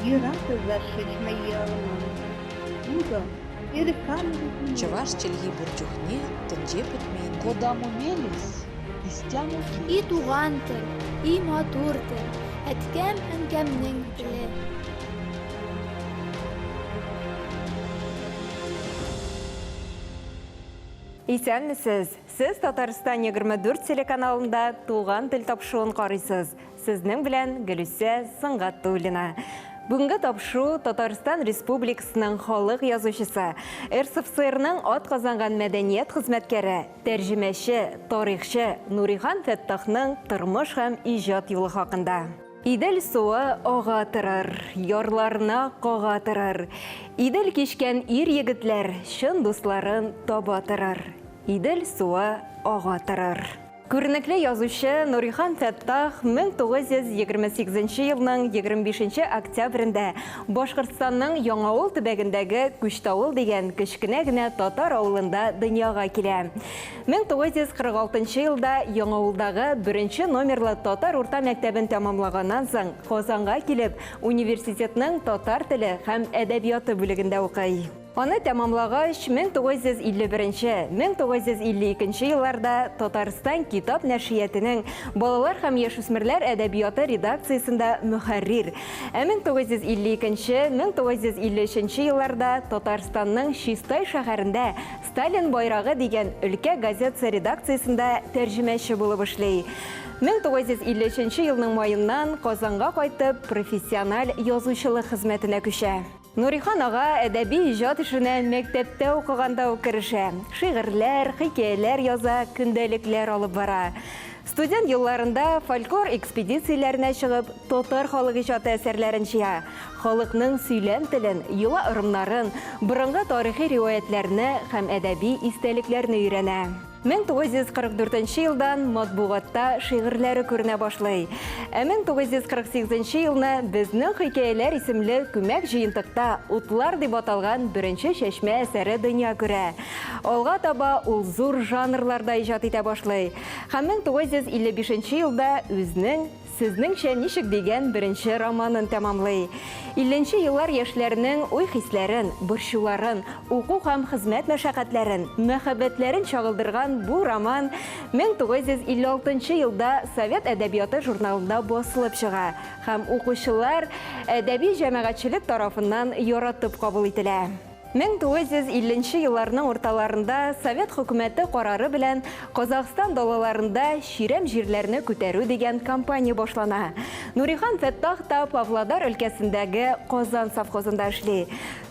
Юрату зашить мои Чӑваш чӗлхи пур чухне тӗнче пӗтмен. Кодамо мелесь, истямо И келесь. туган тел, и матур тел, әткәм-әнкәмнең теле. Исәнмесез! Сез Татарстан 24 телеканалында Туган тел тапшыруын карыйсыз. Сезнең белән Гөлүсә Сөнгатуллина. Бүгенге тапшыру Татарстан Республикасының халык язучысы, РСФСРның атказанган мәдәният хезмәткәре, тәрҗемәче, тарихчы Нурихан Фәттахның тормыш һәм иҗат юлы хакында. Идел суы ага торыр, ярларына кага торыр. Идел кичкән ир-егетләр чын дусларын таба торыр. Идел суы ага торыр. Күренекле язучы Нурихан Фәттах 1928 елның 25 октябрендә Башкортстанның Яңавыл төбәгендәге Күчтавыл дигән кечкенә генә татар авылында дөньяга килә. 1946 елда Яңавылдагы беренче номерлы татар урта мәктәбен тәмамлаганнан соң, Казанга килеп, университетның татар теле һәм әдәбияты бүлегендә укый. Аны тәмамлагач, 1951-1952 елларда Татарстан китап нәшриятенең балалар һәм яшүсмерләр әдәбияты редакциясендә мөхәррир, ә 1952-1953 елларда Татарстанның Чистай шәһәрендә Сталин байрагы дигән өлкә газетасы редакциясендә тәрҗемәче булып эшли. 1953 елның маеннан Казанга кайтып, профессиональ язучылык хезмәтенә күчә. Нурихан ага әдәби иҗат эшенә мәктәптә укыганда ук керешә. Шигырьләр, хикәяләр яза, көндәлекләр алып бара. Студент елларында фольклор экспедицияләренә чыгып, татар халык иҗаты әсәрләрен җыя. Халыкның сөйләм телен, йола-ырымнарын, борынгы тарихи риваятьләрне һәм әдәби истәлекләрне өйрәнә. 1944 нче елдан матбугатта шигырьләре күренә башлый. Ә 1948 нче елны Безнең хикәяләр исемле күмәк җыентыкта Утлар дип аталган беренче чәчмә әсәре дөнья күрә. Алга таба ул зур жанрларда иҗат итә башлый. Һәм 1955 нче елда үзнең Сезнеңчә ничек дигән беренче романын тәмамлый. Илленче еллар яшьләренең уй-хисләрен, борчуларын, уку һәм хезмәт мәшәкатьләрен, мәхәббәтләрен чагылдырган бу роман 1956 нчы елда Совет әдәбияты журналында басылып чыга һәм укучылар, әдәби җәмәгатьчелек тарафыннан яратып кабул ителә. 1950 нче елларның урталарында Совет хөкүмәте карары белән Казахстан далаларында чирәм җирләрне күтәрү дигән кампания башлана. Нурихан Фәттах та Павлодар өлкәсендәге Казан совхозында эшли.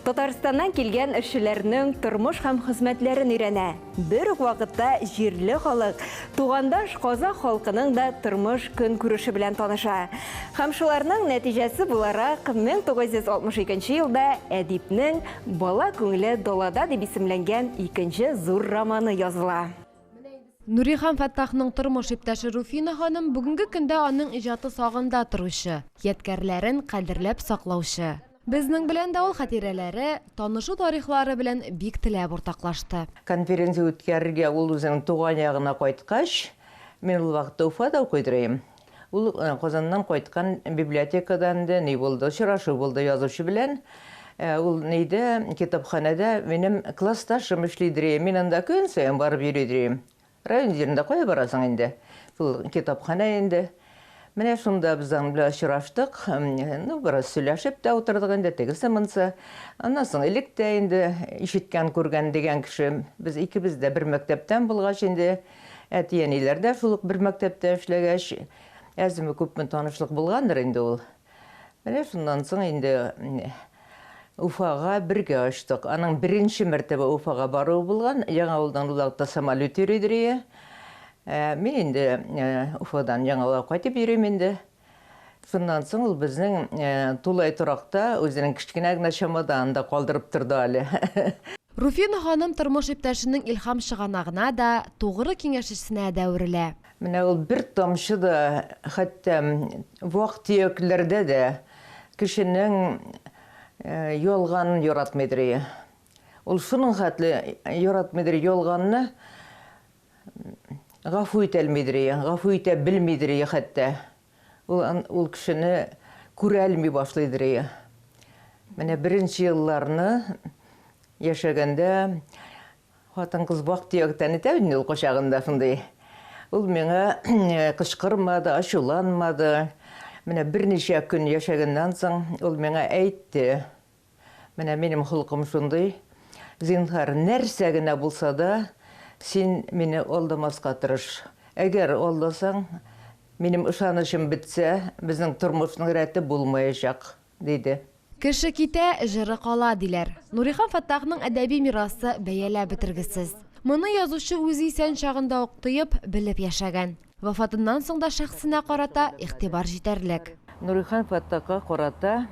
Татарстаннан килгән эшчеләрнең тормыш һәм хезмәтләрен өйрәнә. Бер үк вакытта җирле халык, тугандаш казах халкының да тормыш-көнкүреше белән таныша. Һәм шуларның нәтиҗәсе буларак, 1962 елда әдипнең Бала күңеле далада дип исемләнгән икенче зур романы языла. Нурихан Фәттахның тормыш иптәше Руфина ханым бүгенге көндә аның иҗаты сагында торучы, ядкәрләрен кадерләп саклаучы. Безнең белән дә ул хатирәләре, танышу тарихлары белән бик теләп уртаклашты. Конференция үткәрергә ул үзенең туган ягына кайткач, мин ул вакытта Уфада укый идем. Ул Казаннан кайткан библиотекада инде ни булды, очрашу булды язучы белән. Ул нидә, китапханәдә минем классташым эшли дирем. Мин анда көн саен барып йөри дирем. Район җирендә кая барасың инде? Шул китапханә инде. Менә шунда без аның белән очраштык. Ну, бераз сөйләшеп тә утырдык инде, тегесе монсы. Аннан соң элек тә инде ишеткән, күргән дигән кеше. Без икебез дә бер мәктәптән булгач инде, әти-әниләр дә шул ук бер мәктәптә эшләгәч, әзме-күпме танышлык булгандыр инде ул. Менә шуннан соң инде Уфага бергә очтык. Аның беренче мәртәбә Уфага баруы булган. Яңавылдан ул вакытта самолет йөридер ие. Ә, мин инде Уфадан Яңавылга кайтып йөрим инде. Шуннан соң ул безнең тулай торакта үзенең кечкенә генә чемоданын да калдырып торды әле. Руфина ханым тормыш иптәшенең илһам чыганагына да, тугры киңәшчесенә дә әверелә. Менә ул бер тамчы да, хәтта вак-төякләрдә дә кешенең ялганын яратмыйдыр ие. Ул шуның хәтле яратмыйдыр ялганны, гафу итәлмидер ие, гафу итә белмидер ие хәтта. Ул ул кешене күрәлми башлыйдыр ие. Менә беренче елларны яшәгәндә хатын-кыз вак-төяктән итә бит инде ул кочагында шундый. Ул миңа кычкырмады, ачуланмады. Менә берничә көн яшәгәннән соң ул миңа әйтте, Менә минем холкым шундый, зинһар, нәрсә генә булса да, син мине алдамаска тырыш. Әгәр алдасаң, минем ышанычым бетсә, безнең тормышның рәте булмаячак, диде. Кеше китә, җыры кала, диләр. Нурихан Фәттахның әдәби мирасы бәяләп бетергесез. Моны язучы үзе исән чагында ук тоеп, белеп яшәгән. Вафатыннан соң да шәхесенә карата игътибар җитәрлек. Нурихан Фәттахка карата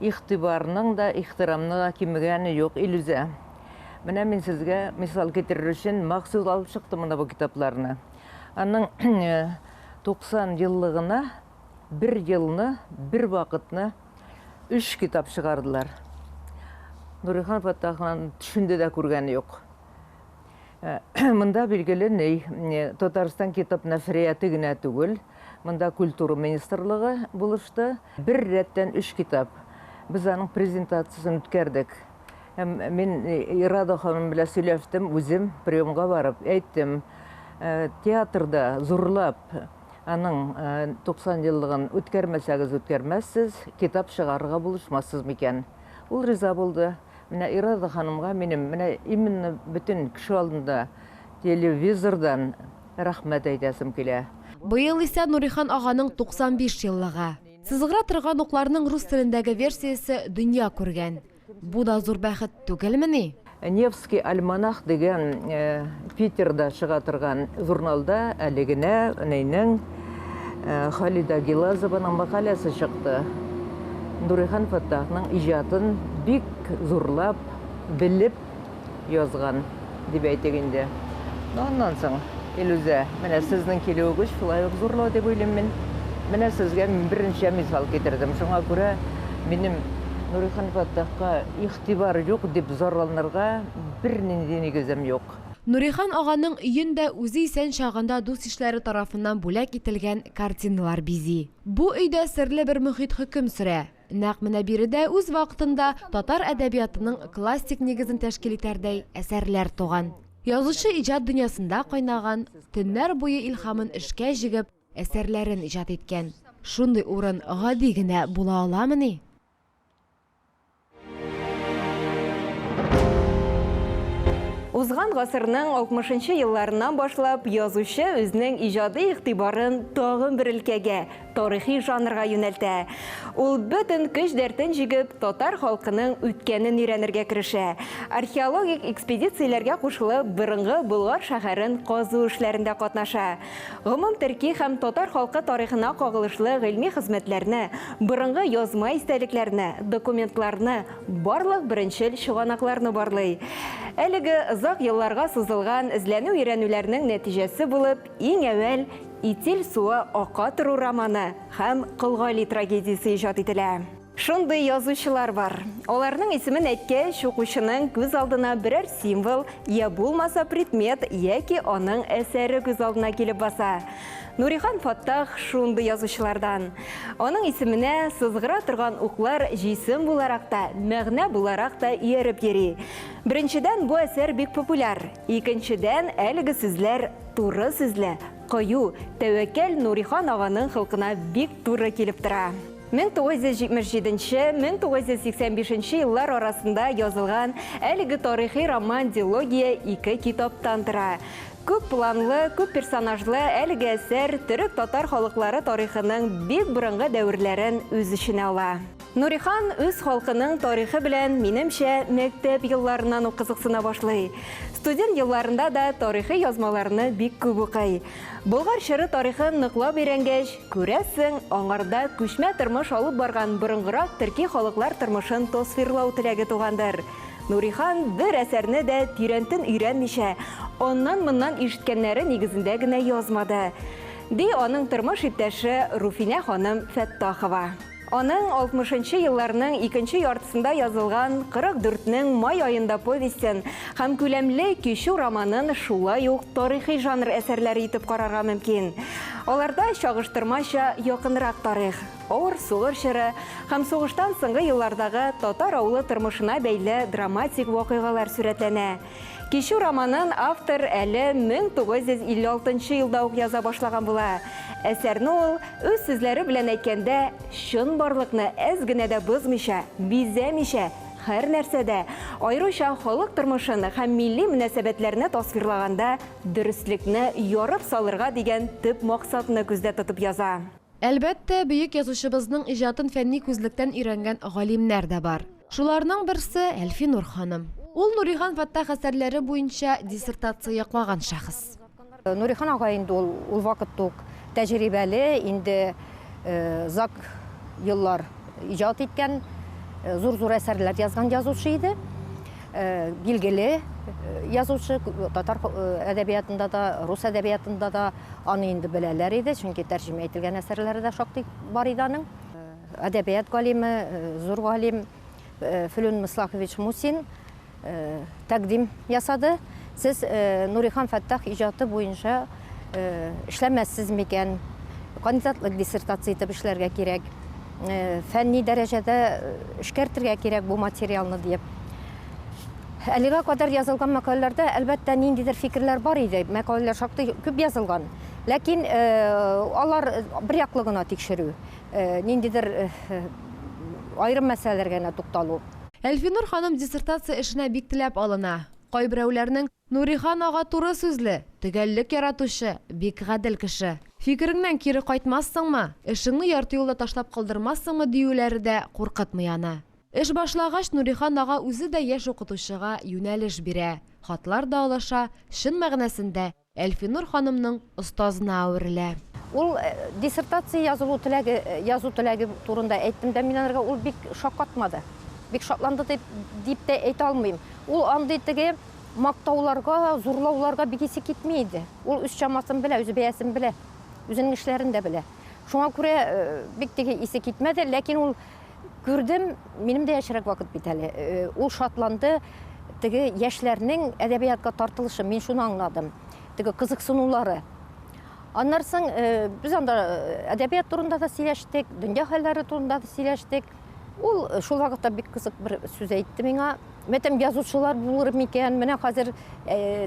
игътибарның да, ихтирамның да кимегәне юк, Илүзә. Менә мин сезгә мисал китерер өчен махсус алып чыктым менә бу китапларны. Аның 90 еллыгына бер елны, бер вакытны өч китап чыгардылар. Нурихан Фәттахның төшендә дә күргәне юк. Монда билгеле ни, Татарстан китап нәшрияты генә түгел, монда культура министрлыгы булышты. Бер рәттән өч китап. Без аның презентациясен үткәрдек. Һәм мин Ирада ханым белән сөйләштем, үзем приемга барып әйттем, театрда зурлап аның 90 еллыгын үткәрмәсәгез үткәрмәссез, китап чыгарырга булышмассыз микән? Ул риза булды. Менә Ирада ханымга минем менә именно бөтен кеше алдында телевизордан рәхмәт әйтәсем килә. Быел исә Нурихан аганың 95 еллыгы. Сызгыра торган укларның рус телендәге версиясе дөнья күргән. Бу да зур бәхет түгелмени? Невский альманах дигән Питерда чыга торган журналда әле генә нәйнең Халида Гилазованың мәкаләсе чыкты. Нурихан Фәттахның иҗатын бик зурлап, белеп язган, дип әйтик инде. Ну, аннан соң, Илүзә, менә сезнең килүегез шулай ук зурлау дип уйлыйм мин. Менә сезгә мин берничә мисал китердем. Шуңа күрә минем Нурихан Фәттахка игътибар юк дип зарланырга бернинди нигезем юк. Нурихан аганың өен дә үзе исән чагында дус-ишләре тарафыннан бүләк ителгән картиналар бизи. Бу өйдә серле бер мохит хөкем сөрә. Нәкъ менә биредә үз вакытында татар әдәбиятының классик нигезен тәшкил итәрдәй әсәрләр туган. Язучы иҗат дөньясында кайнаган, төннәр буе илһамын эшкә җигеп, әсәрләрен иҗат иткән. Шундый урын гади генә була аламыни? Узган гасырның 60 нчы елларыннан башлап язучы үзенең иҗади игътибарын тагын бер өлкәгә, тарихи жанрга юнәлтә. Ул бөтен көч-дәртен җигеп, татар халкының үткәнен өйрәнергә керешә. Археологик экспедицияләргә кушылып, борынгы Болгар шәһәрен казу эшләрендә катнаша. Гомум төрки һәм татар халкы тарихына кагылышлы гыйльми хезмәтләрне, борынгы язма истәлекләрне, документларны, барлык беренчел чыганакларны барлый. Әлеге озак елларга сузылган эзләнү-өйрәнүләрнең нәтиҗәсе булып, иң әүвәл Итил суы ака тору романы һәм Кол Гали трагедиясе иҗат ителә. Шундый язучылар бар. Аларның исемен әйткәч, укучының күз алдына берәр символ, я булмаса предмет яки аның әсәре күз алдына килеп баса. Нурихан Фаттах шундый язучылардан. Аның исеменә сызгыра торган уклар җисем буларак та, мәгънә буларак та ияреп йөри. Беренчедән, бу әсәр бик популяр. Икенчедән, әлеге сүзләр туры сүзле, кыю, тәвәккәл Нурихан аганың холкына бик туры килеп тора. 1977 1985 еллар арасында язылган әлеге тарихи роман-дилогия ике китаптан тора. Күп планлы, күп персонажлы әлеге әсәр төрек-татар халыклары тарихының бик борынгы дәверләрен үз эченә ала. Нурихан үз халкының тарихы белән, минемчә, мәктәп елларыннан ук кызыксына башлый. Студент елларында да тарихи язмаларны бик күп укый. Болгар чоры тарихын ныклап өйрәнгәч, күрәсең, аңарда күчмә тормыш алып барган борынгырак төрки халыклар тормышын тасвирлау теләге тугандыр. Нурихан бер әсәрне дә тирәнтен өйрәнмичә, аннан-моннан ишеткәннәре нигезендә генә язмады, ди аның тормыш иптәше Руфинә ханым Фәттахова. Аның 60 нчы елларның икенче яртысында язылган 44 нең май аенда повестен һәм күләмле Кичү романын шулай ук тарихи жанр әсәрләре итеп карарга мөмкин. Аларда чагыштырмача якынрак тарих. авыр сугыш чоры һәм сугыштан соңгы еллардагы татар авылы тормышына бәйле драматик вакыйгалар сурәтләнә. Кичү романын автор әле 1956 елда ук яза башлаган була. Әсәрне ул, үз сүзләре белән әйткәндә, чынбарлыкны әз генә дә бозмыйча, бизәмичә, һәр нәрсәдә, аеруча халык тормышын һәм милли мөнәсәбәтләрне тасвирлаганда дөреслекне ярып салырга дигән төп максатны күздә тотып яза. Әлбәттә, бөек язучыбызның иҗатын фәнни күзлектән өйрәнгән галимнәр дә бар. Шуларның берсе, Әлфинур ханым. Ул Нурихан Фәттах әсәрләре буенча диссертация яклаган шәхес. Нурихан агай инде ул ул вакытта ук тәҗрибәле, инде озак еллар иҗат иткән, зур-зур әсәрләр язган язучы иде. Билгеле язучы, татар әдәбиятында да, рус әдәбиятында да аны инде беләләр иде, чөнки тәрҗемә ителгән әсәрләре дә шактый бар иде аның. Әдәбият галиме, зур галим Флүн Мислахович Мусин тәкъдим ясады. Сез Нурихан Фәттах иҗаты буенча эшләмәссез микән? Кандидатлык диссертация итеп эшләргә кирәк. Фәнни дәрәҗәдә эшкәртергә кирәк бу материалны диеп. Әлегә кадәр язылган мәкаләләрдә, әлбәттә, ниндидер фикерләр бар иде. Мәкаләләр шактый күп язылган. Ләкин алар бер яклы гына тикшерү, ниндидер аерым мәсьәләләргә генә тукталу. Әлфинур ханым диссертация эшенә бик теләп алына. Кайберәүләрнең, Нурихан ага туры сүзле, төгәллек яратучы, бик гадел кеше. Фикереңнән кире кайтмассыңмы, эшеңне ярты юлда ташлап калдырмассыңмы диюләре дә куркытмый аны. Эш башлагач, Нурихан ага үзе дә яшь укытучыга юнәлеш бирә, хатлар да алыша, чын мәгънәсендә, Әлфинур ханымның остазына әверелә. Ул диссертация язылу теләге, язу теләге турында әйттем дә мин анарга, ул бик шаккатмады. Бик шатланды дип, дип тә әйтә алмыйм. Ул андый теге мактауларга, зурлауларга бик исе китми иде. Ул үз чамасын белә, үз бәясен белә, үзенең эшләрен дә белә. Шуңа күрә бик теге исе китмәде, ләкин ул күрдем, минем дә яшьрәк вакыт бит әле. Ул шатланды, теге яшьләрнең әдәбиятка тартылышы, мин шуны аңладым. Теге кызыксынулары. Аннан соң без анда әдәбият турында да сөйләштек, дөнья хәлләре турында да сөйләштек. Ул шул вакытта бик кызык бер сүз әйтте миңа. Мәтәм язучылар булыр микән? Менә хәзер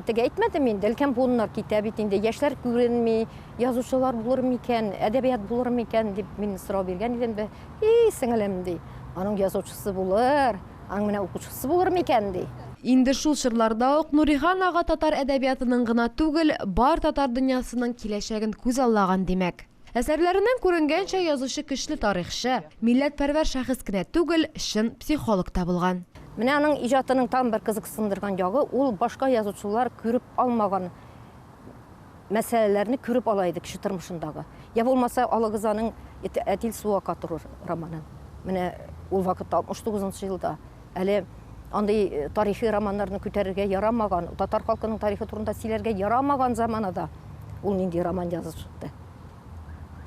теге әйтмәдем инде, өлкән буыннар китә бит инде, яшьләр күренми, язучылар булыр микән, әдәбият булыр микән дип мин сорау биргән идем дә. И, сеңелем, ди, аның язучысы булыр, аның менә укучысы булыр микән, ди. Инде шул чорларда ук Нурихан ага татар әдәбиятының гына түгел, бар татар дөньясының киләчәген күзаллаган, димәк. Әсәрләреннән күренгәнчә, язучы көчле тарихчы, милләтпәрвәр шәхес кенә түгел, чын психолог та булган. Менә аның иҗатының тагын бер кызыксындырган ягы, ул башка язучылар күреп алмаган мәсьәләләрне күреп ала иде кеше тормышындагы. Я булмаса, алыгыз аның Әтил су ака торыр романын. Менә ул вакытта, 69 нчы елда, әле андый тарихи романнарны күтәрергә ярамаган, татар халкының тарихы турында сөйләргә ярамаган заманада ул нинди роман язып чыкты.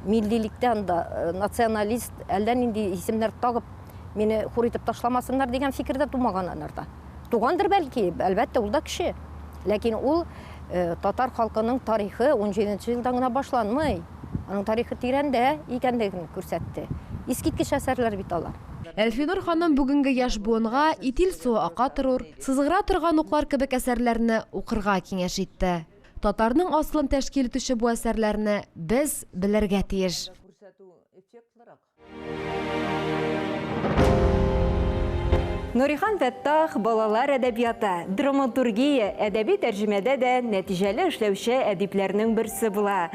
Миллилектә анда националист, әллә нинди исемнәр тагып, мине хур итеп ташламасыннар дигән фикер дә тумаган анарда. Тугандыр бәлки, әлбәттә, ул да кеше. Ләкин ул татар халкының тарихы унҗиденче елдан гына башланмый. Аның тарихы тирәндә икәнлеген күрсәтте. Искиткеч әсәрләр бит алар. Әлфинур ханым бүгенге яшь буынга Итил суы ака торур, Сызгыра торган уклар кебек әсәрләрне укырга киңәш итте. Татарның асылын тәшкил итүче бу әсәрләрне без белергә тиеш. Нурихан Фәттах балалар әдәбияты, драматургия, әдәби тәрҗемәдә дә нәтиҗәле эшләүче әдипләрнең берсе була.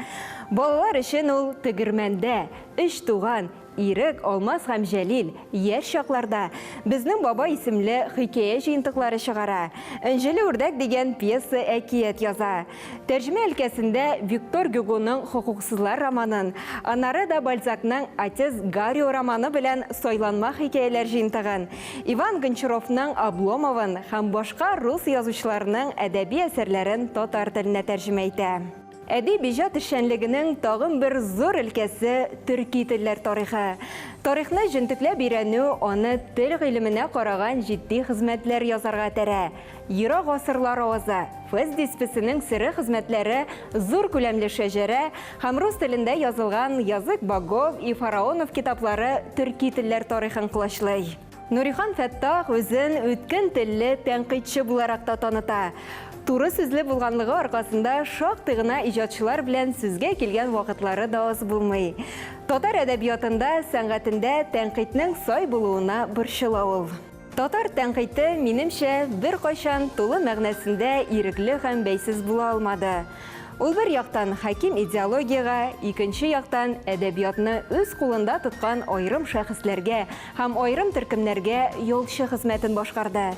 Балалар өчен ул Тегермәндә, Өч туган, Ирек, Алмаз һәм Җәлил, Яшь чакларда, Безнең бабай исемле хикәя җыентыклары чыгара, Энҗеле үрдәк дигән пьеса-әкият яза. Тәрҗемә өлкәсендә Виктор Гюгоның Хокуксызлар романын, Оноре де Бальзакның Отец Гарио романы белән сайланма хикәяләр җыентыгын, Иван Гончаровның Обломовын һәм башка рус язучыларының әдәби әсәрләрен татар теленә тәрҗемә итә. Әдип иҗат эшчәнлегенең тагын бер зур өлкәсе, төрки телләр тарихы. Тарихны җентекләп өйрәнү аны тел гыйлеменә караган җитди хезмәтләр язарга этәрә. Ерак гасырлар авазы, Фэз дисбесенең сере хезмәтләре зур күләмле шәҗәрә һәм рус телендә язылган Язык богов и фараонов китаплары төрки телләр тарихын колачлый. Нурихан Фәттах үзен үткен телле тәнкыйтьче буларак та таныта. Туры сүзле булганлыгы аркасында шактый гына иҗатчылар белән сүзгә килгән вакытлары да аз булмый. Татар әдәбиятында, сәнгатендә тәнкыйтьнең сай булуына борчыла ул. Татар тәнкыйте, минемчә, беркайчан тулы мәгънәсендә ирекле һәм бәйсез була алмады. Ул бер яктан хаким идеологиягә, икенче яктан әдәбиятны үз кулында тоткан аерым шәхесләргә һәм аерым төркемнәргә ялчы хезмәтен башкарды.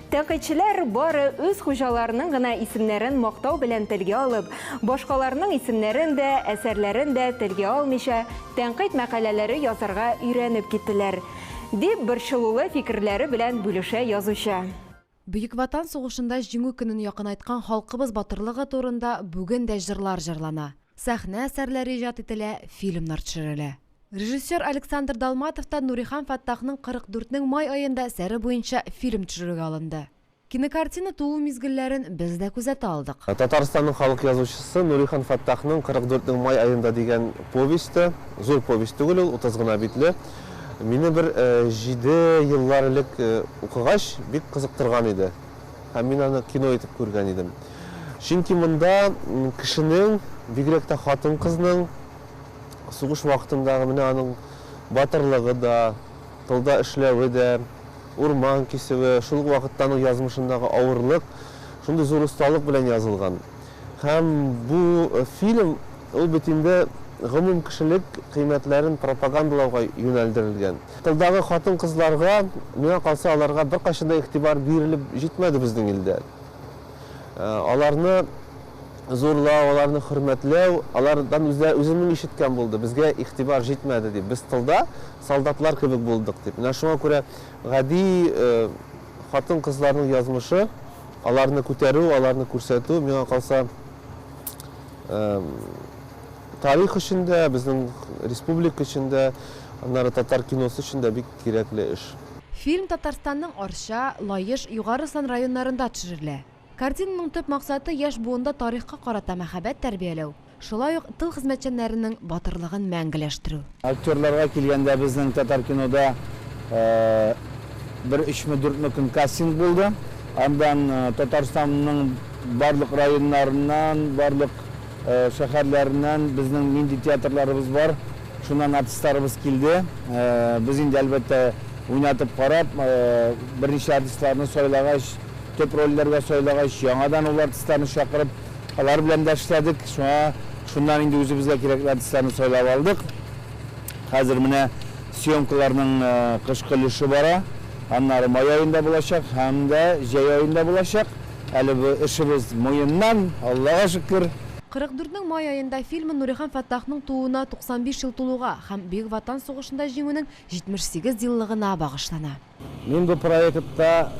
Тәнкыйтьчеләр бары үз хуҗаларының гына исемнәрен мактау белән телгә алып, башкаларның исемнәрен дә, әсәрләрен дә телгә алмыйча, тәнкыйть мәкаләләре язарга өйрәнеп киттеләр. Дип борчылулы фикерләре белән бүлешә язучы. Бөек Ватан сугышында Җиңү көнен якынайткан халкыбыз батырлыгы турында бүген дә җырлар җырлана, сәхнә әсәрләре иҗат ителә, фильмнар төшерелә. Режиссер Александр Далматов та Нурихан Фәттахның 44 нең май аенда әсәре буенча фильм төшерүгә алынды. Кинокартина туу мизгелләрен без дә күзәтә алдык. Татарстанның халык язучысы Нурихан Фәттахның 44 нең май аенда дигән повесте, зур повесть түгел ул, 30 гына битле, мине бер җиде еллар элек укыгач, бик кызыктырган иде. Һәм мин аны кино итеп күргән идем. Чөнки монда кешенең, бигрәк тә хатын-кызның сугыш вакытындагы менә аның батырлыгы да, тылда эшләве дә, урман кисүе, шул ук вакытта аның язмышындагы авырлык шундый зур осталык белән язылган. Һәм бу фильм ул бит инде гомумкешелек кыйммәтләрен пропагандалауга юнәлдерелгән. Тылдагы хатын-кызларга, миңа калса, аларга беркайчан да игътибар бирелеп җитмәде безнең илдә. Аларны зурлау, аларны хөрмәтләү, алардан үзләре, үземнең ишеткән булды, безгә игътибар җитмәде дип, без тылда солдатлар кебек булдык дип. Менә шуңа күрә гади хатын-кызларның язмышы, аларны күтәрү, аларны күрсәтү, миңа калса, тарих өчен дә, безнең республика өчен дә, аннары татар киносы өчен дә бик кирәкле эш. Фильм Татарстанның Арча, Лаеш, Югары Ослан районнарында төшерелә. Картинаның төп максаты, яшь буында тарихка карата мәхәббәт тәрбияләү, шулай ук тыл хезмәтчәннәренең батырлыгын мәңгеләштерү. Актерларга килгәндә, безнең Татаркинода бер өчме-дүртме көн кастинг булды. Андан Татарстанның барлык районнарыннан, барлык шәһәрләреннән безнең нинди театрларыбыз бар, шуннан артистларыбыз килде. Без инде, әлбәттә, уйнатып карап, берничә артистларны сайлагач, Төп рольләргә сайлагач, яңадан ул артистларны чакырып, алар белән дә эшләдек. Шуңа шуннан инде үзебезгә кирәкле артистларны сайлап алдык. Хәзер менә съемкаларның кышкы өлеше бара. Аннары май аенда булачак һәм дә җәй аенда булачак. Әле бу эшебез муеннан, Аллага шөкер. 44 нең май аенда фильмы Нурихан Фәттахның тууына 95 ел тулуга һәм Бөек Ватан сугышында Җиңүнең 78 еллыгына багышлана. Мин бу проектта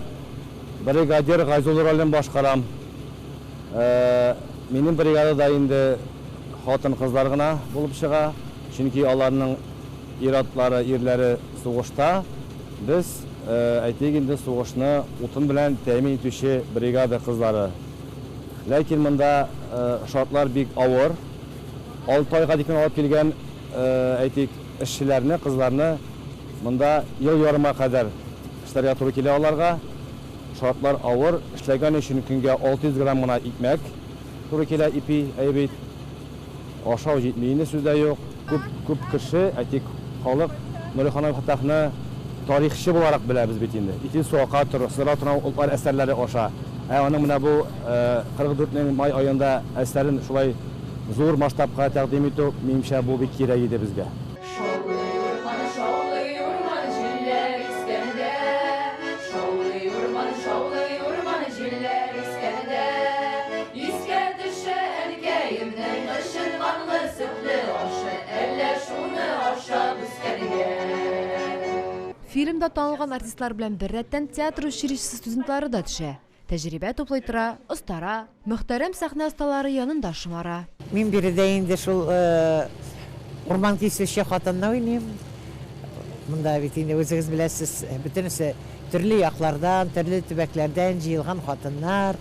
бригадир Гайзулла ролен башкарам. Минем бригадада инде хатын-кызлар гына булып чыга, чөнки аларның ир-атлары, ирләре сугышта. Без, әйтик инде, сугышны утын белән тәэмин итүче бригада кызлары. Ләкин монда шартлар бик авыр. Алты айга тиклем алып килгән, әйтик, эшчеләрне, кызларны Монда ел ярымга кадәр эшләргә туры килә аларга. Шартлар авыр, эшләгән өчен көнгә 600 грамм гына икмәк туры килә, ипи, әйе бит. Ашау җитми инде, сүз дә юк. Күп, күп кеше, әйтик, халык Нурихан Фәттахны тарихчы буларак беләбез бит инде. Итил су ака тор, сыдыра торган утлар әсәрләре аша. Ә аның менә бу 44 нең май аенда әсәрен шулай зур масштабка тәкъдим итү, минемчә, бу бик кирәк иде безгә. Шаулый урман, шаулый урман, җилләр искәндә. Шаулый урман, шаулый урман, җилләр искәндә. Искә төшә әнкәемнең кычытканлы сөтле ашы, әллә шуны ашап үскәнгә. Фильмда танылган артистлар белән беррәттән театр училищесы студентлары да төшә. Тәҗрибә туплый тора, остара, мөхтәрәм сәхнә осталары янында шомара. Мин биредә инде шул урман кисүче хатынны уйныйм. Монда бит инде үзегез беләсез, бөтенесе төрле яклардан, төрле төбәкләрдән җыелган хатыннар.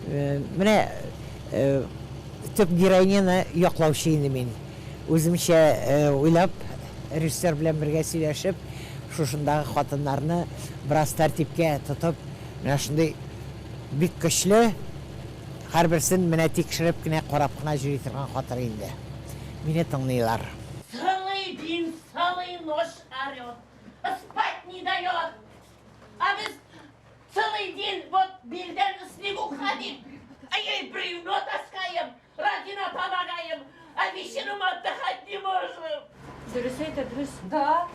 Менә төп героиняны яклаучы инде мин. Үземчә уйлап, режиссер белән бергә сөйләшеп, шушындагы хатыннарны бераз тәртипкә тотып, менә шундый бик көчле, һәрберсен менә тикшереп кенә, карап кына йөри торган хатын инде. Мине тыңлыйлар. Целый день, целый ночь орет, спать не дает. А без целый день вот билдән снегу ходим, а ей бревно таскаем, родина помогаем, а вечером отдыхать не можем. Дөрес әйтә, дөрес. Да.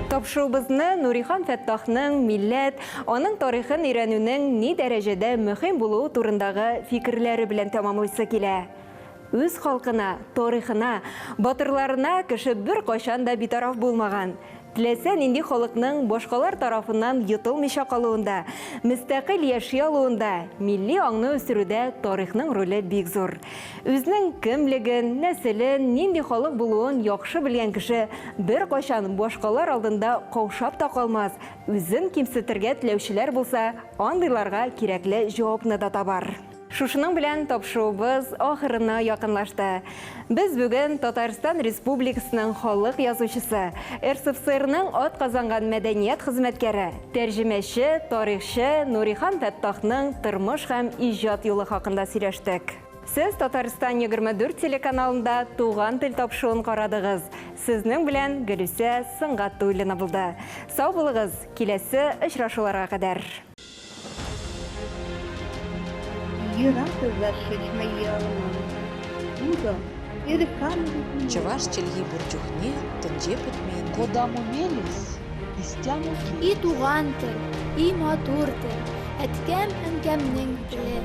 Тапшыруыбызны Нурихан Фәттахның милләт, аның тарихын өйрәнүнең ни дәрәҗәдә мөһим булуы турындагы фикерләре белән тәмамлыйсы килә. Үз халкына, тарихына, батырларына кеше беркайчан да битараф булмаган. Теләсә нинди халыкның башкалар тарафыннан йотылмыйча калуында, мөстәкыйль яши алуында, милли аңны үстерүдә тарихның роле бик зур. Үзенең кемлеген, нәселен, нинди халык булуын яхшы белгән кеше беркайчан башкалар алдында каушап та калмас, үзен кимсетергә теләүчеләр булса, андыйларга кирәкле җавапны да табар. Шушының белән тапшыруыбыз ахырына якынлашты. Без бүген Татарстан Республикасының халык язучысы, РСФСРның атказанган мәдәният хезмәткәре, тәрҗемәче, тарихчы Нурихан Фәттахның тормыш һәм иҗат юлы хакында сөйләштек. Сез Татарстан 24 телеканалында Туган тел тапшыруын карадыгыз. Сезнең белән Гөлүсә Сөнгатуллина булды. Сау булыгыз, киләсе очрашуларга кадәр. Чӑваш чӗлхи пур чухне тӗнче пӗтмен. Кодамо мелесь, истямо И туган тел, и матур тел, әткәм-әнкәмнең теле.